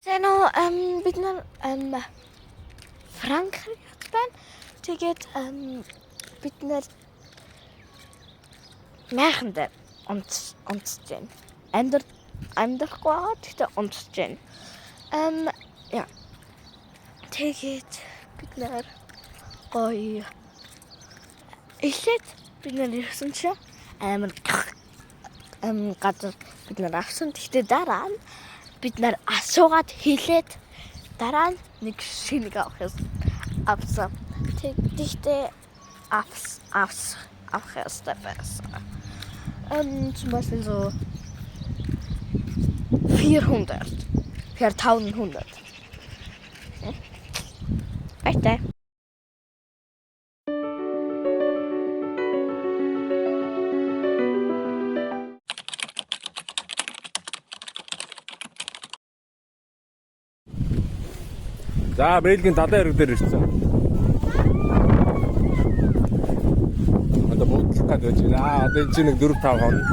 Сайн уу, бид нар Франкфурт байна. Тэгээд бид нар майхан дээр унтж байна. Амьдрахгүй байгаа. Гэхдээ унтж байна. Яа. Тэгээд бид нар гоё. Эхлээд бид нар ирсэн чинь амар газар бид нар авсан. Гэхдээ дараа нь бид нар асуугаад хэлээд дараа нь нэг шинэг авах авсан. Тэгэхдээ авах ёстой байсан. Zum Beispiel so 400. 4100. Баяртай. За, Бельгийн далайн эрэг дээр ирсэн. Одоо буудлах гээд байж байна. Аа, одоо энэ чинь нэг 4 5 хоног.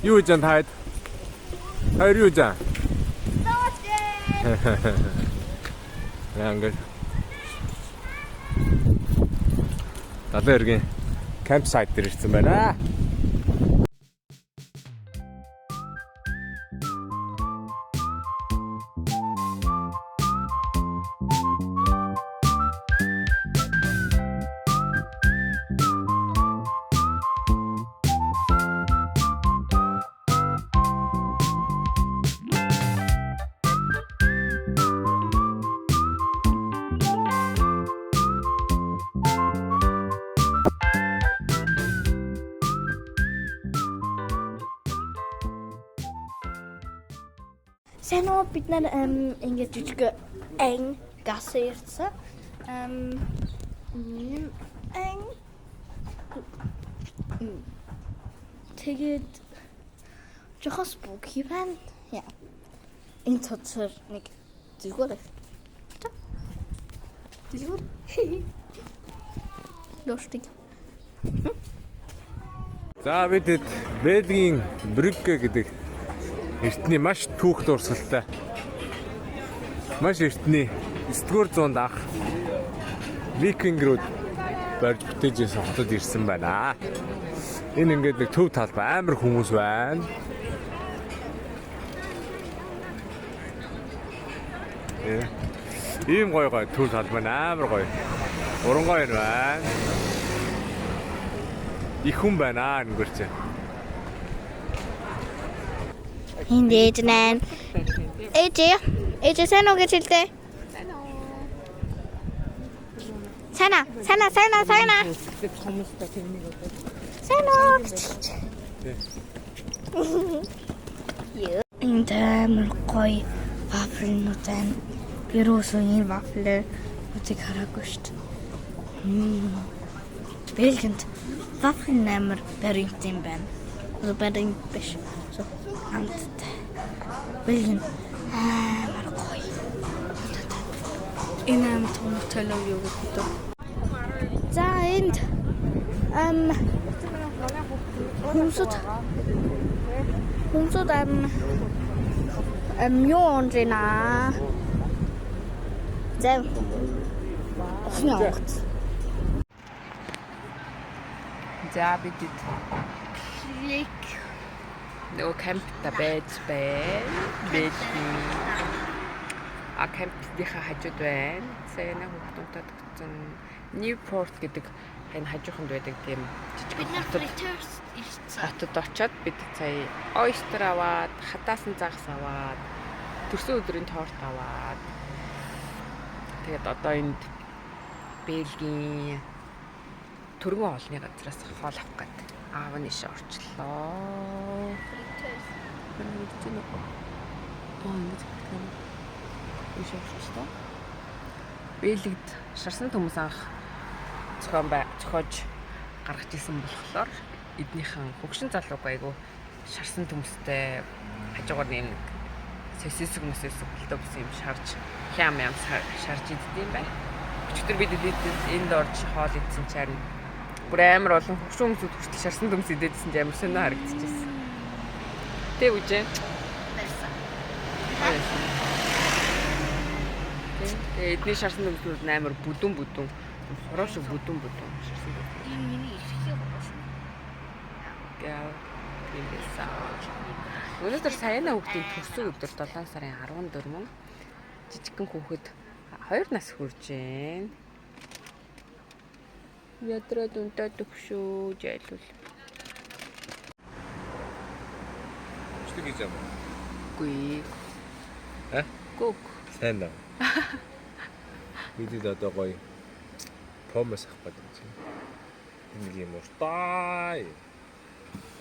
Юу гэж таад? Хоёр юу гэж? Яа ингээд далайн эргийн campsite дээр ирсэн байна. Сайн уу, бид нар ингээд жижиг ан гас ирсэн. Ан тэгээд жоохон spooky байна. Яа. Энэ цоцор нэг зүгээр. Зүгээр. Lustig. За, бид Бельгийн Брюгге гэдэг эртний маш түүх дурсгалтай маш эртний 9-р зуунд анх викингрүүд барьж бүтээж байсан хотод ирсэн байна. Энэ ингээд нэг төв талбай амар хүмүүс байна. Ийм гоё гоё төв талбай амар гоё. Урангой байна. Их хүн байна нэгэр чинь. Энд ээж нэ. Ээж. Ээж сайн уу гэж хэлдэ. Сайн аа. Сайн аа, сайн аа, сайн аа. Сайн уу гэж хэлж. Энд амар гоё вафлнууд байна. Би юусоо ийм вафлуудыг хараагүй шүү дээ. Бэлгэнд вафл амар баримт юм байна. Баримт биш. Амттай. Бэлгэн амар гоё. Энэ амар томтой л юу гэдэг. За, энд хүмүүсүүд юу унж байна? За, охины онгоц. За, бид нөгөө camp та байж байна. Бэлгийн а camp ийнхаа хажууд байна. Сая нэг хүүхэд унтаад өгсөн. Newport гэдэг энэ хажууханд байдаг тийм жижиг Бид нар хотод Flitters ирсэн. хотод очиод бид сая oyster аваад, хатаасан загас аваад, төрсөн өдрийн торт аваад тэгээд одоо энд Бельгийн түргэн хоолны газраас хоол авах гээд аав нь ишээ орчлоо. Ингэж нэг аа ингэж гэх юм. Ишээ орчлоо. Бэлэгд шарсан төмөс анх зохион бай зохиож гаргаж исэн болохоор эднийхэн хөгшин залууг айгу шарсан төмөстэй хажуугаар нэм нэг сосиск мосиск болтой бүс юм шарж хям ям шарж иддэг юм байна. Өчигдөр бид энд орж хоол идсэн чинь бүр амар олон хөгшин хүмүүсүүд хүртэл шарсан төмс идээдсэн чинь амар сонио харагдчихсэн. Тэ үжээ. Байсан. Тэгээ эдний шарсан төмснүүд нь амар бүдүүн бүдүүн. Хороо шиг бүдүүн бүдүүн шарсан төмс. Энэ миний ихэхээ хороо шүү. Яа. Тийм байсан. Өнөөдөр Саяна хүүхдийн төрсөн өдөр 7 сарын 14. Жижигхэн хүүхэд 2 нас хүрж байна. Ядраад унтаад өгшөө жайлуул. Бичлэг хийж юм уу? Үгүй. А? Гүг. Сайн уу? Бидэд одоо гоё помос авах гэдэг чинь. Нэг юм уртай.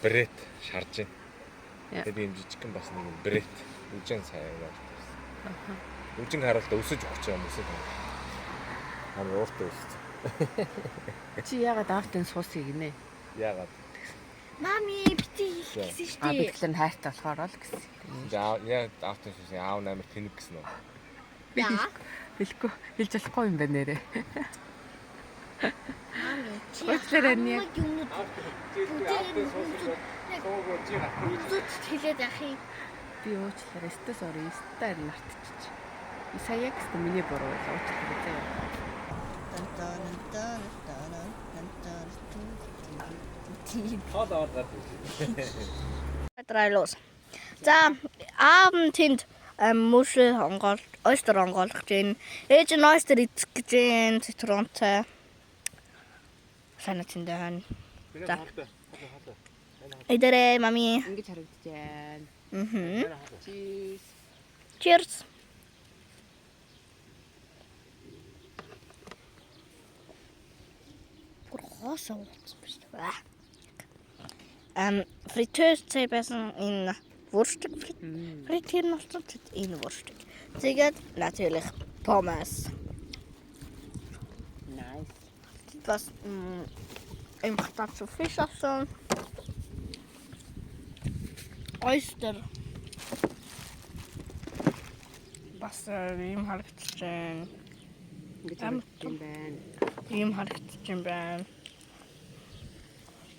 Брет шарж байна. Яа. Тэгээд юм жижигхэн бас нэг юм брет. Үжин сайн явуулсан. Үжин харуултаа өсөж өгч байгаа юм өсөж. Амар ууртай өссөн. Чи яагаад аавтын суусыг гинэ? Яагаад? Мами бити хийх гэсэн шүү А би дээ. тэгэхээр хайртай болохоор л гэсэн. За яа аавтын суус аав нь амар тэнэг гэсэн үү? Би За. хэлэхгүй хэлж болохгүй юм байна нэрээ. Мами чи Уучлаарай, нь яг. юмнууд бүгд хэлээд явах юм. Би уучлаарай. Өстө sorry. Өстө харин мартчих. Сая гэсэн миний буруу байлаа. Уучлаарай заяа. Хоол аваад гарч ирсэн. Драйлус. За аав нь тэнд мөшөө онгоол, oyster онгоолгож байна. Ээж нь oyster идэх гэж байна, цитронтай. Санаа тэнд байна. За. Идэрээ мами. Ингэж харагдаж байна. Мгм. Cheers. Cheers. Бүр хоосоо уулзсан биш үү? Фритюр цай байсан энэ вурстик фритюр нь болсон энэ вурстик. Тэгээд natürlich pommes. Nice. Бас им хатац fish авсан. Oyster. Бас ийм харагдаж байна. Ингэж Амар харагдаж юм байна. Ийм харагдаж юм байна.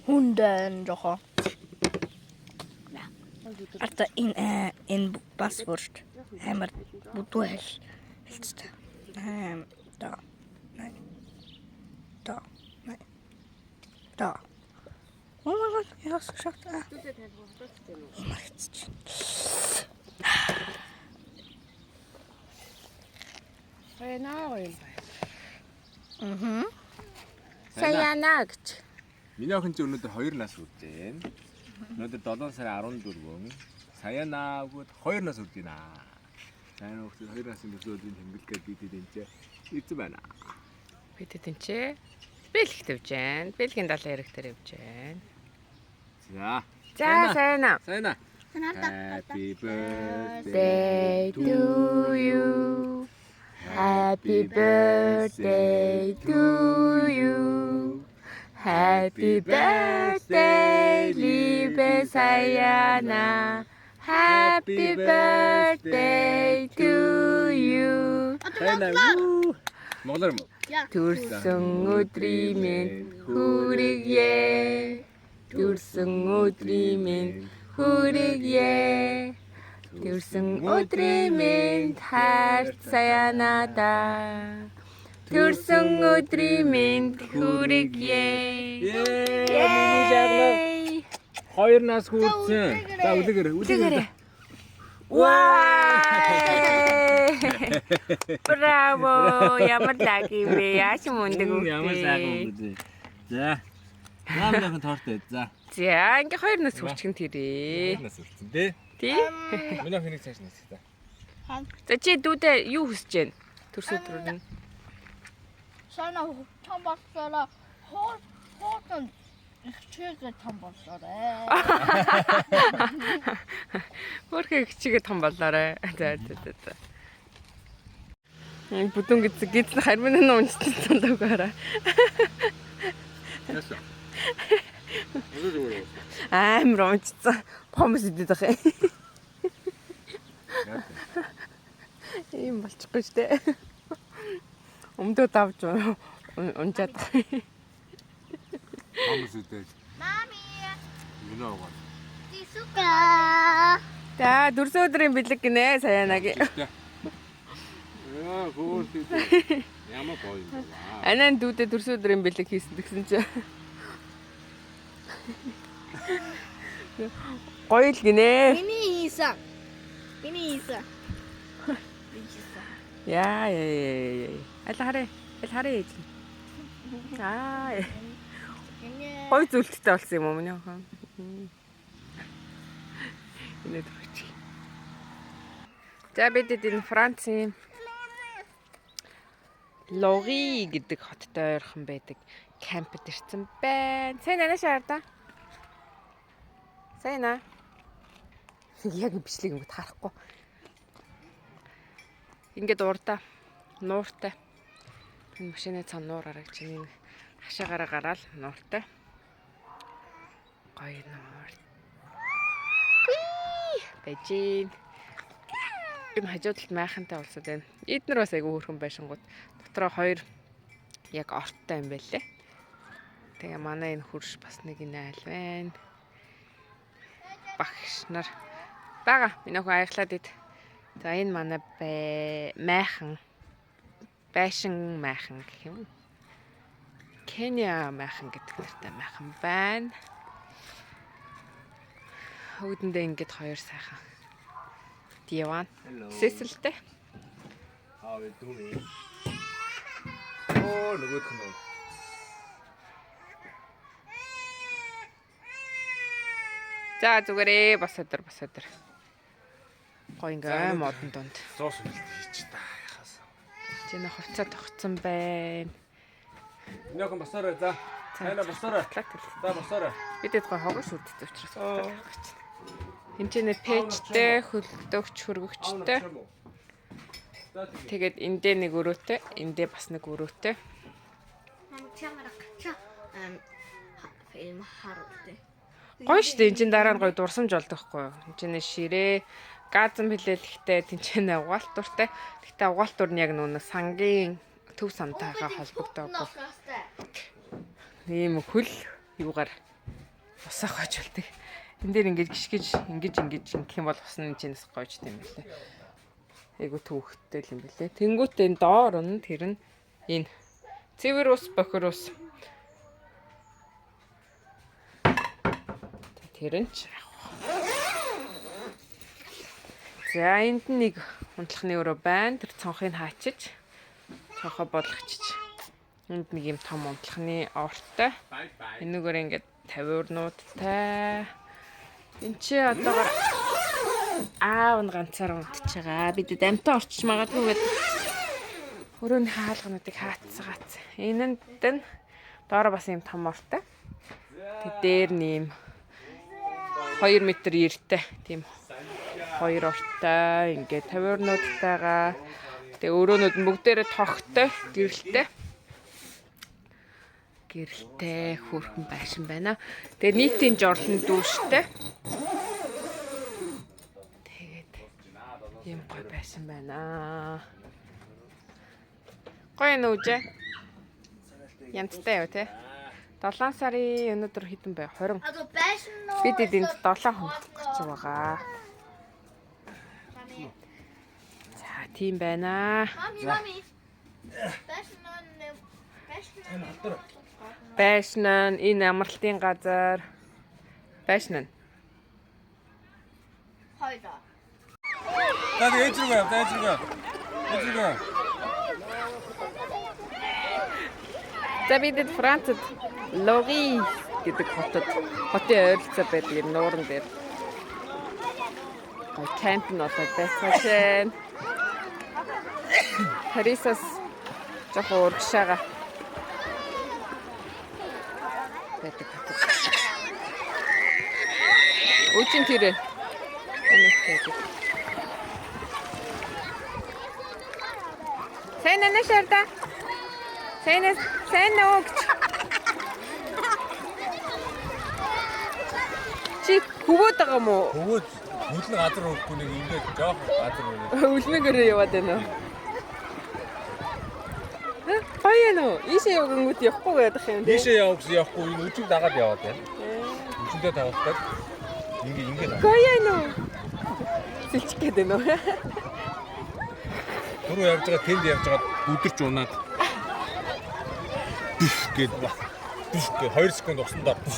Хүндэн жоохон. Арта энэ энэ бас вурст амар бүдүү хэл хэлцтэй. 8 7 8 7 8 7. Oh my god, яас шат. Ийм харагдаж байна. Саяна гоё юм байна. Мгм. Саяна гэж. Миний охин чи өнөөдөр 2 нас хүрж байна. Өнөөдөр 7 сарын 14. Саяна өгөөд 2 нас хүрж байна. Саяна өгөөд 2 насын төсөө өдрийн тэмдэглэл гээд бид энд чи ирсэн байна. Бид тэнцээ. Бэлэгт явж байна. Бэлгийн далайн хэрэг дээр явж байна. За. За Саяна. Саяна. Happy birthday Day to you. Happy birthday to you. Happy birthday, liebe Sayana. Happy birthday to you. Саяна. Монголоор юм уу? Төрсөн өдрийн мэнд хүргье. Төрсөн өдрийн мэнд хүргье. Төрсөн өдрийн мэнд хайрт Саянада. Төрсөн өдрийн мэнд хүргье. Ее, миний жаглаа. 2 нас хүрсэн. За үлээгээрэй, үлээгээрэй. Ваа! Браво! Ямар лаг юм бэ? Яаж мундаг үг. Ямар сайхан үг. За. Нам нөхөн торт ээ. За. За, ингээ хоёр нас хүрчихэн тэрээ. 2 нас хүрсэн тий. Тий? Миний охиныг цааш нисэх та. За чи дүүдээ юу хүсэж байна? Төрсөн өдрөөр нь. Сана том болсороо хуу хуудан их чигээ том болсороо. Хөөрхөн хичээгээ том болоорой. За за за за. Бүдүүн гэсэн гидсэн хармын нь унцсан луг хараа. Яасан. Өнөө зүгээр. Амар унцсан. Помос идэт байх юм. Ийм болчихгүй штэ. Өмдөө давж унжаад байх юм. Помос идэж. Мами, Миний угаар. ти сука. За дөрсөн өдрийн бэлэг гинэ саяанагийн. Яа, хөөр тийм. Ямар гоё юм бэ? Анаа дүүдээ төрсөн өдрийн бэлэг хийсэн тэгсэн чи. Гоё л гинэ. Миний хийсэн. Миний хийсэн. Би хийсэн. Яа яа яа яа. Аль харъя. Аль харъя ээж. Аа. Гоё зүйлттэй болсон юм уу миний охин? Энэ төрөч. За бид энэ Францын Лори гэдэг хоттой ойрхон байдаг кампд ирсэн байна. Сайн нанаа шаардаа. Сайн аа. Яг бичлэг ингэт харахгүй. Ингээд урдаа нууртай. Энэ машины цан нуур харагч энэ хашаагаараа гараал нууртай. Гоё нуур. Бэжин. Энэ хажуу талд майхантай улсууд байна. Эднэр бас айгүй хөөрхөн байшингууд. Дотроо хоёр яг орттой юм байлээ. Тэгээ манай энэ хөрш бас нэг энэ айл байна. Багш нар бага. Миний охин аяглаад ид. За энэ манай майхан байшин майхан гэх юм. Кenya майхан гэдэг нэртэй майхан байна. Үүдэндээ ингээд хоёр сайхан диван сесэлтэй. How we doing? Оо, нөгөөх нь. За зүгээрээ бас өдөр бас өдөр. Гоё ингээ модон дунд. Зоос үлдээ хийч та яхаас. Чи нэ хувцас тогтсон байна. Миний охин босоорой за. Тайна босоорой. За босоорой. Бидэд гоё хогоо шүрддэг учраас хутлаа авах гэж. Энд чинь пэжтэй, хөлдөгч, хөргөгчтэй. Тэгээд эндээ нэг өрөөтэй, эндээ бас нэг өрөөтэй. Фильм харуултыг. Гоё шүү дээ. Энд чинь дараа нь гоё дурсамж болдог хгүй юу? Энд чинь ширээ, газан хилээлэгтэй, тэнцэнэ угаалтуртай. Гэхдээ угаалтур нь яг нүг сангийн төв самтайгаа холбогдоогүй. Ийм хөл юугаар усаа гойж болдог. Энд дээр ингэж гიშгэж, ингэж ингэж ингэх юм бол ус нь чинээс гойж тийм байлээ. Айгу төвхтэй л юм бэлээ. Тэнгүүтээ энэ доор нь тэр нь энэ цэвэр ус, бохир ус. Тэр нь ч авах. За энд нэг унтлахны өрөө байна. Тэр цонхыг хаачиж, цонхоо болгочих. Энд нэг юм том унтлахны ортой. Энүүгээр ингээд тавиурнуудтай. Энд чи одоогор аав нь ганцаар унтж байгаа. Бидэд амтан орчиж магадгүй гэдэг. Өрөөний хаалгануудыг хаацсан гац. Энэ нь доороо бас юм том ортой. Тэг дээр нь юм 2 м эртэй тийм хоёр ортой ингээд тавиурнуудтайгаа. Тэг өрөөнүүд нь бүгдээрээ тогттой, гэрэлтэй. Гэрэлтэй хөөрхөн байшин байна. Тэгээ нийтийн жорлон дүүштэй. Тэгээд ийм гоё байшин байна. Гоё нүүжээ. Янзтай юу те? 7 сарын өнөөдөр хэдэн бэ? 20. Бид энд 7 хоног гэж байгаа. За тийм байна. Байшин нь энэ амралтын газар. Байшин нь. За ээж рүү яв, ээж рүү яв. Ээж рүү яв. За бидэд Францад Лори гэдэг хотод хотын ойролцоо байдаг юм нууран дээр. Гоё камп нь болоод байцгааш. Парисаас жоохон урагшаага байдаг хотод. Үчин тэр энэ байдаг. Сайн нана шарда. Сайн сайн уу гэж. Чи хөвөөд байгаа юм уу? Хөвөөд хөлн газар өрөхгүй нэг ингээд жоохон газар өрөөд. Үлмэгээрээ яваад байна уу? Гоё юм уу? Ийшээ явгангууд явахгүй байдаг юм тий. Ийшээ явах гэсэн явахгүй энэ үжиг дагаад яваад байна. Үжиндээ дагаад ингэ ингэ. Гоё юм уу? Сэлчих гээд байна уу? Түрүү явж байгаа тэнд явж байгаа бүдэрч унаад гээд гэ 2 секунд усандаа гэж.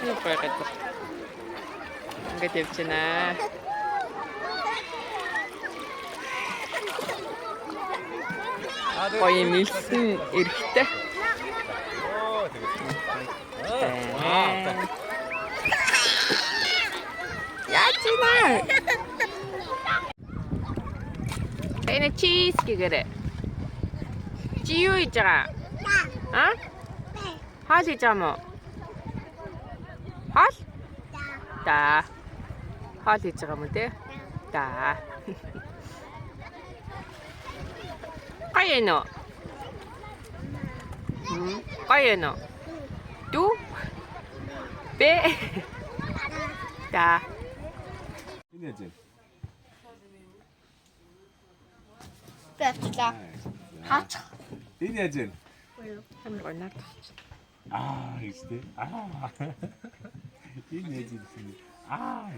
Юу гоё газар. Ингээд явж байна. Гоё юм илсэн эрэхтэй. Яаж байна? Энэ cheese гэгэрэ. Чи юу хийж байгаа? А? Хоол хийж байгаа юм уу? Хоол? Да. Хоол хийж байгаа юм уу те? Да. Гоё юм уу? Гоё юм уу? Ду? Бэ? Да. Энэ яаж вэ? Би авчлаа. Хаачих. Энэ яаж вэ? Амар гоё нар тусч. Аа гэж тэ. Аа. Энэ яаж вэ? Аа.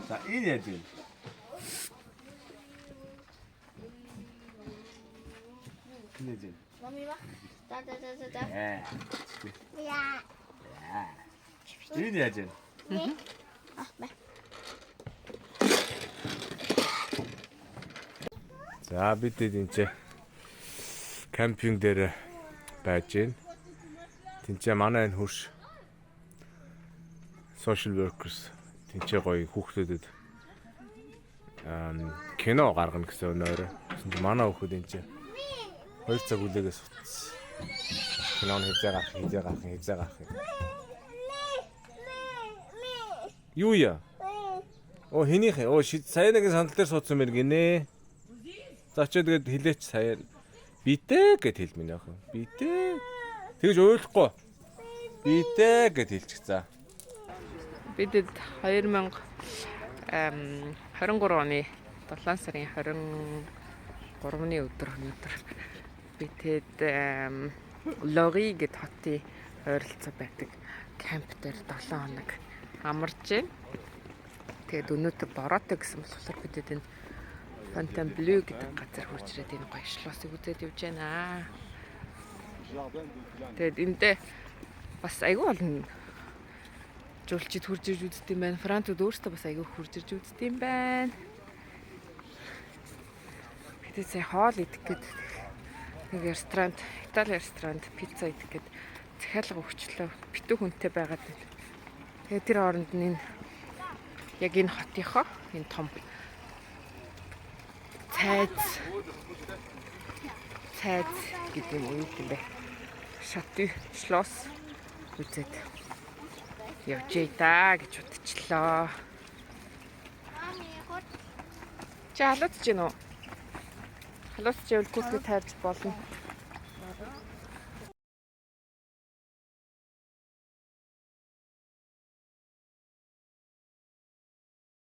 За энэ яаж вэ? Энэ яаж вэ? Мами ба. Да да да да да. Яа. Энэ яаж вэ? Аа бэ. За бид энэ ч camping дээр байж байна. Тинчээ манай энэ хөрш social workers тинчээ гоё хүүхдүүдэд кино гаргана гэсэн өнөөрөө. Тэгсэн чинь манай хүүхэд энэ ч 2 цаг үлээгээ сутсан. Кино нь хизээ гарах, хизээ гарах, хизээ гарах. Юу яа? Оо хэнийх ээ? Оо сая нэгэн сандал дээр суудсан мэр гинэ. За чи тэгээд хэлээч сая битээ гэд хэл минь охин. Битээ. Тэгж уйлахгүй. Битээ гэд хэлчих за. Бидэд 2023 оны 7 сарын 23-ны өдөр өнөөдөр би тэд Лори гэд хотын ойролцоо байдаг camp дээр 7 хоног амарч байна. Тэгээд өнөөдөр бороотой гэсэн болохоор бидэд энэ Fontainebleau гэдэг газар хурж ирээд энэ гоё Schloss ыг үзээд явж байна. Тэгээд эндээ бас айгүй олон жуулчид хурж ирж үздэг юм байна. Францууд өөрсдөө бас айгүй хурж ирж үздэг юм байна. Гэтэ сая хоол идэх гээд нэг ресторанд, Итали ресторанд пицца идэх гээд захиалга өгчлөө. Битүү хүнтэй байгаад байна. Тэгээд тэр хооронд нь энэ яг энэ хотынхоо энэ том цайз цайз гэдэг юм уу юм бэ? Château Schloss үзээд явжээ да гэж бодчихлоо. Чи халууцж гин үү? Халууцж байвал куртыг тайрч болно.